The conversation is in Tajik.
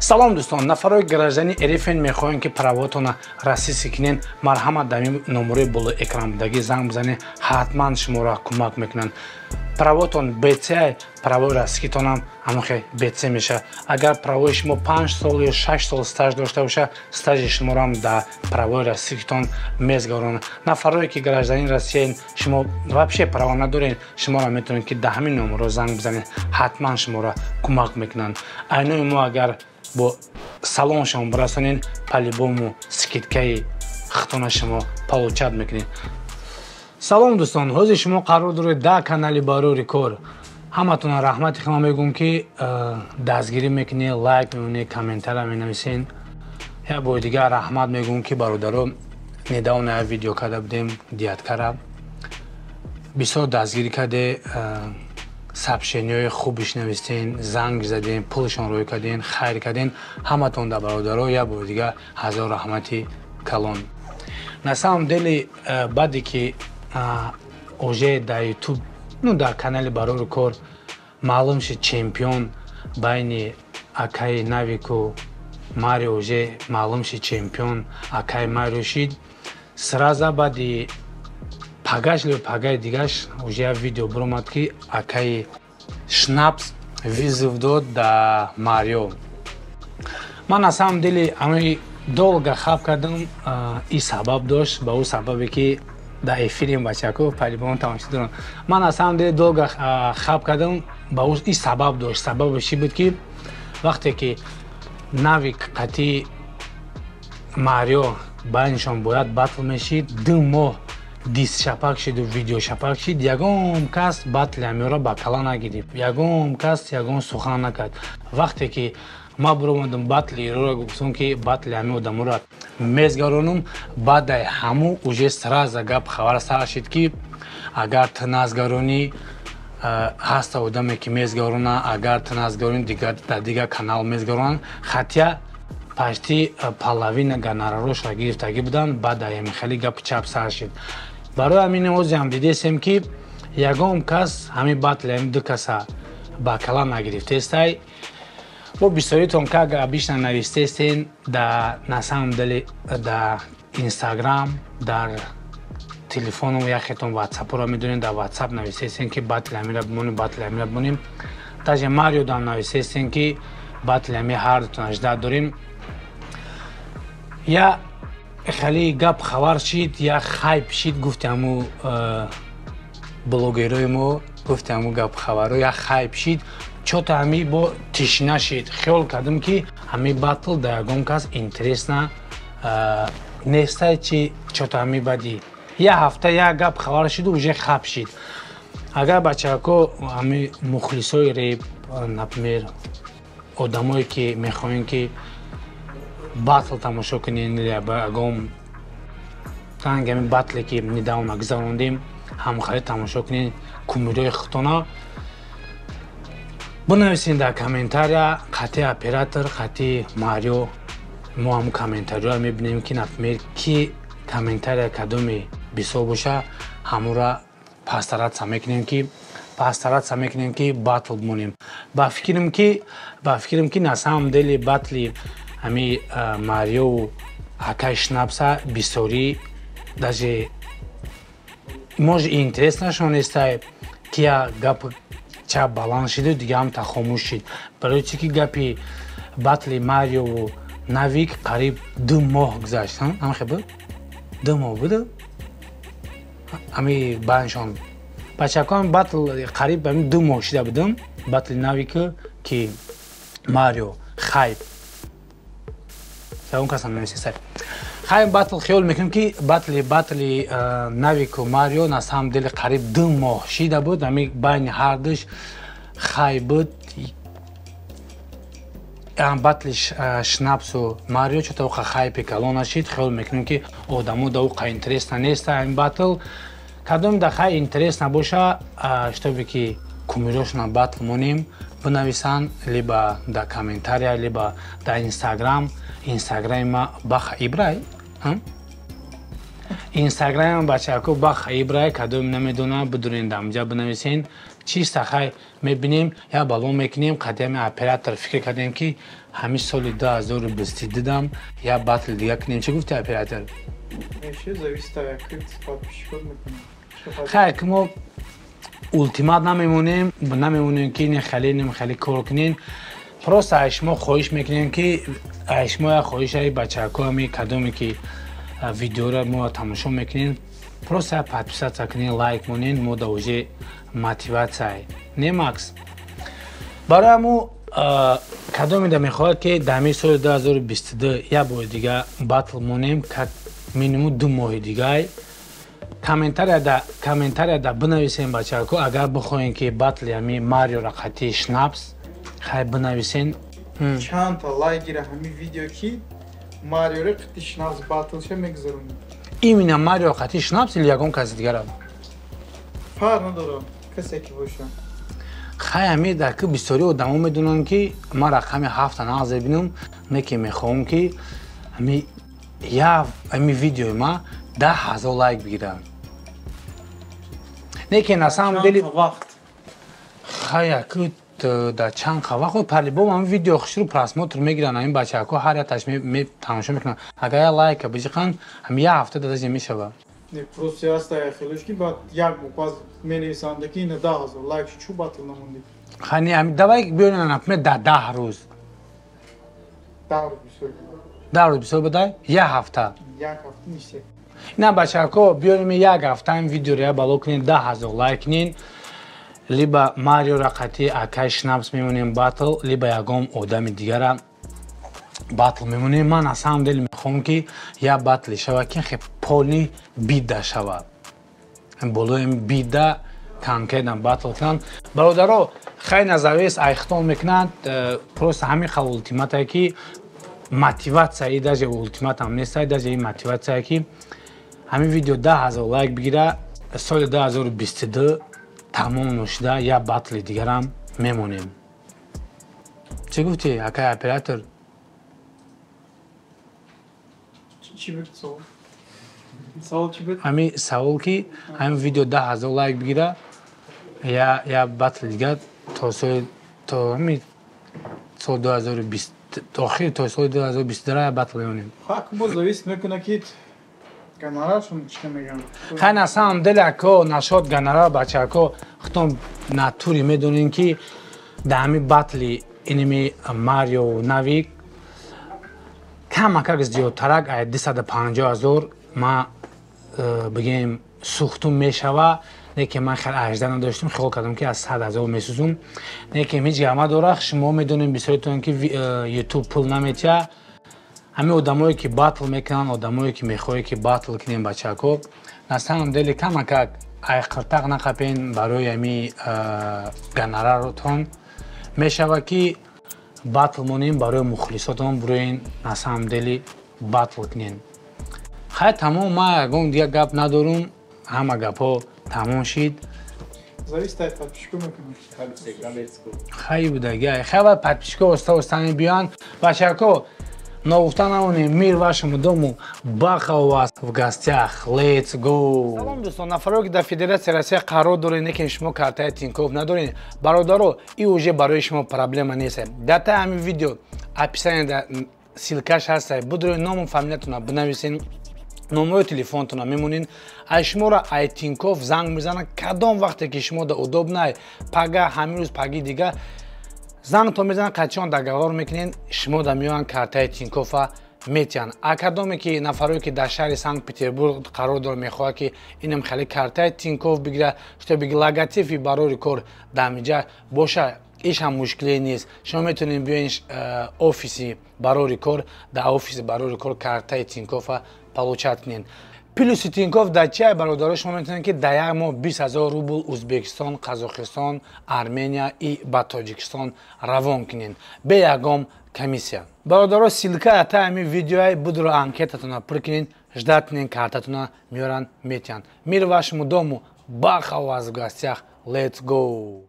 Салом, дӯстон! Нафарои гражданини РФ-ен, мехоҳем, ки правотона российский кунен, марҳамат, дар ин номерои болои экран будагӣ занг бизанед, ҳатман шуморо кӯмак мекунанд. Правотон БЦ, правои российскитонам ҳамохе БЦ мешавад. Агар правои шумо 5 сол ё 6 сол стаж дошта боша, стажи шуморо дар правои российскитон мезгаронад. Нафарое ки гражданин Россияен, шумо вообще право надоред, шуморо метавонед, ки дар ҳамин номеро занг бизанед, ҳатман шуморо кӯмак мекунанд. Айнои мо агар бо салоншон бирасонед, по-любому скидкаи хитона шумо получать мекунед. Салом, дӯстон! Ҳозир шумо қарор доред дар канали Барори Кор. Ҳаматона раҳмати хима мегӯм, ки дастгирӣ мекунед, лайк мемонед, комментария менависен. Як бори дигар раҳмат мегӯм, ки бародаро, недавно як видео карда будем, диаткара бисёр дастгирӣ карде, сообщениҳои хубиш навистен, занг задем, пулшон рӯй карден, хайр карден. Ҳаматон да, бародаро, як бори дигар ҳазор раҳмати калон. На самом деле, баъде ки уже дар Ютуб, ну, дар канали Барори Кор маълум шуд, чемпион байни акаи Навику Марио, уже маълум шуд, чемпион акаи Марио шид, сразу баъди пагаш лё пагаи дигаш уже як видео биромад, ки акаи Шнапс вызов дод да Марио. Ман на самом деле ами долго хаб кардам, и сабаб дошт, ба ӯ сабабе ки дар эфирим, бачако по-любому тамошо дорам. Ман на самом деле долго хаб кардам, ба ӯ и сабаб дошт. Сабабаш чӣ буд? Ки вақте ки Навик қатъи Марио байнишон бояд батл мешид, 2 моҳ дисшапак шиду видеошапак шид, ягон кас батли амиёро ба кала нагирифт, ягон кас ягон сухан накард. Вақте ки ман биромадам, батли ироро гуфтам, ки батли ҳами одаморо мезгаронам, баъдай ҳаму уже сразу гап хабар сар шид, ки агар ту назгаронӣ, ҳаста одаме ки мезгарона, агар ту назгаронӣ, дар дигар канал мезгаронанд. Хотя почти половина гонорарошро гирифтагӣ буданд. Баъд ами хеле гапи чап сар шид. Барои ҳамин ҳозиам дидесем, ки ягон кас ҳамин батли ҳами ду каса ба кала нагирифтестай. Бо бисёритон как обычно навистестен да, на самом деле да Инстаграм, дар телефону яхетон Ватсапро медонем, дар Ватсап навистестен, ки батли ҳамира бимонем, батли ҳамира бимонем. Даже Марио дам навистестен, ки батли ҳами ҳар дутон ждать дорем. Я хеле гап хабар шид, я хайп шид, гуфти ҳаму блогерои мо, гуфти ҳаму гап хабаро, я хайп шид, чё-то ҳами бо тишина шид. Хиёл кардам, ки ҳами батл да ягон кас интересно нестай, чи чё-то ҳами баъди як ҳафта як гап хабар шиду уже хап шид. Агар бачаҳако, ҳами мухлисои реп, например, одамое ки мехоҳем, ки батл тамошо кунен, ягон танги ҳами батле ки недавно гузарондем, ҳамхале тамошо кунен, кумирои худтона бинависен дар комментария. Қатъи оператор, қатъи Марио мо ҳамун комментариёро мебинем, ки, например, ки комментария кадоме бисёр боша, ҳамура постараться мекунем, ки батл бимонем. Ба фикрам ки на самом деле батли ҳами Мариову акай Шнапса бисёрӣ даже может интерес нашон нестай, ки я гап чап баланд шиду, дига ҳам та хомӯш шид. Барои чи ки гапи батли Мариову Навик қариб 2 моҳ гузашт, ҳамхе буд, 2 моҳ буду ҳами байншон, бачакон, батл қариб ҳами 2 моҳ шида будам. Батли Навику ки Марио хайп ягон касам намесесай, хайп батл. Хиёл мекунем, ки батли Навику Марио на самом деле қариб 2 моҳ шида буд, ҳами байни ҳардуш хайп буд. Батли Шнапсу Марио чё-то оқа хайпи калон нашид. Хиёл мекунем, ки одамо да оқа интересно неста ин батл. Кадом да хай интерес набоша, чтобы ки кумирошона батл монем, бинависанд либо дар комментария, либо дар Инстаграм. Инстаграми ма Баха Ибрай. Инстаграм бачако баха ибрай кадом намедонам, бидурен дамҷа бинависен. Чиста хай мебинем, я балон мекунем, қадами оператор фикр кардем ки ҳамин соли 2022 дам я батл дига кунем. Чӣ гуфти оператор? Хай ки мо ултимат намемонем, намемонем ки ин хеле ним хеле кор кунем. Просто аз шумо хоҳиш мекунем ки аз шумо як хоҳиш ай бачако ами кадоме ки видеоро мо тамошо мекунем, просто подписаться кунем, лайк монем, мо да уже мотивация. Не Макс? Барои мо кадоме да мехоҳад ки дар ҳамин соли 2022 як бори дига батл монем, как минимум 2 моҳи дигай. Комментария да бинависем бачако, агар бихоҳем ки батли ҳами Марио рақати Шнапс, хай бинависен. Чанд та лайк гира ҳами видео ки Марио рақати Шнапс батлша мегузаронем. Именно Марио рақати Шнапс или ягон каси дигара? Фарқ надорам, касе ки боша. Хай ҳами дар ки бисёри одамо медонанд ки ман рақами 7 нағз бинам, не ки мехоҳам ки ҳами я ҳами видеои ма 10,000 лайк бигирам. Не ки на самом деле вақт. Хай аку да чанд вақт по-любому ҳами видео хушру просмотр мегиранд, ҳамин бачаҳако ҳар якташ тамошо мекунанд. Агар я лайка биҷиқанд, ҳами як ҳафта дада мешавад. Не, просто аста я хелош ки баъд як моҳ пас менависанд ки ина 10,000 лайк чу батл намонди. Хай не, ҳами давай биёрем, например, да 10 рӯз. 10 рӯз бисёр. 10 рӯз бисёр будай? Як ҳафта. Як ҳафта ниште. На бачаҳако биёрем як ҳафта ҳами видеоро я бало кунем, 10,000 лайк кунем. Либо Марио рақати акай Шнапс мемонем батл, либо ягон одами дигара батл мемонем. Ман на самом деле мехоҳам ки я батли шава ки хе полни бида шава. Болои бида конкретно батл кунанд. Бародаро, хай назавес айхтон мекунанд, просто ҳамин хел ултиматае ки мотивация и даже ултиматам нест, даже и мотивация ки ҳамин видео 10,000 лайк бигира, соли 2022 тамом ношида я батли дигарам мемонем. Чӣ гуфтӣ, акай оператор? Чӣ буд савол? Савол чӣ буд? Ҳамин савол ки ҳамин видео 10,000 лайк бигира, я батли дигар то соли то ҳамин сол 2020 охир то соли 2022 я батл мемонем. Ҳақ боз зависит мекунад ки гонораршон чӣ мегӯянд. Хай на самом деле ако нашод гонорар бачако худтон натури медонем ки дар ҳамин батли иними Марио Навик камакак зиёдтарак ай 250,000 ма бигем сӯхтум мешава. Не ки ман хел ажда надоштум, хиёл кардам ки аз 100,000 месӯзум. Не ки ҳеҷ гап надорад, шумо медонем бисёритон ки YouTube пул наметиҳад. Ҳамин одамое ки батл мекунанд, одамое ки мехоҳед ки батл кунем бачако, на самом деле камакак айқиртақ нақапен барои ҳами гонораротон. Мешава ки батл монем барои мухлисотон, буроен на самом деле батл кунем. Хай тамом, ман ягон дигар гап надорум, ҳама гапҳо тамом шид. Зависит от подписчиков мекунем. Хай будаги, хай ва подписчико оста оста мебиёянд. Бачако, ногуфта намонем, мир вашему дому, баха у вас в гостях. Let's go. Салом дӯстон, нафаре ки дар Федератсияи Россия қарор доред, не ки шумо картаи Тинькофф надоред, бародаро, и уже барои шумо проблема нест. Дар таи ҳамин видео описание да ссылкаш ҳаст, будрои ному фамилиятона бинависен, номерои телефонтона мемонед, ай шуморо ай Тинькофф занг мезанад кадом вақте ки шумо да удобно, пага ҳамин рӯз паги дига зангтон мезанад, қачон договор мекунед, шумо да меоянд картаи Тинькоффа метиҳанд. А кадоме ки нафарое ки дар шаҳри Санкт-Петербург қарор дорад, мехоҳад ки инам хеле картаи Тинькофф бигирад, чтобы логотипи барори кор дар ҳаминҷа боша, ҳеҷ ҳам мушкиле нест. Шумо метавонед биёед офиси барори кор, дар офиси барори кор картаи Тинькоффа получать кунед. Плюси Тинькофф дар чия, бародаро, шумо метавонед ки дар як моҳ 20,000 рубл Узбекистон, Қазоқистон, Армения и ба Тоҷикистон равон кунед бе ягон комиссия. Бародаро, ссылка таи ҳамин видеои будро анкетатона пур кунед, ждать кунед, картатона меоранд, метиҳанд. Мир вашему дому, баха у вас в гостях. Let's go.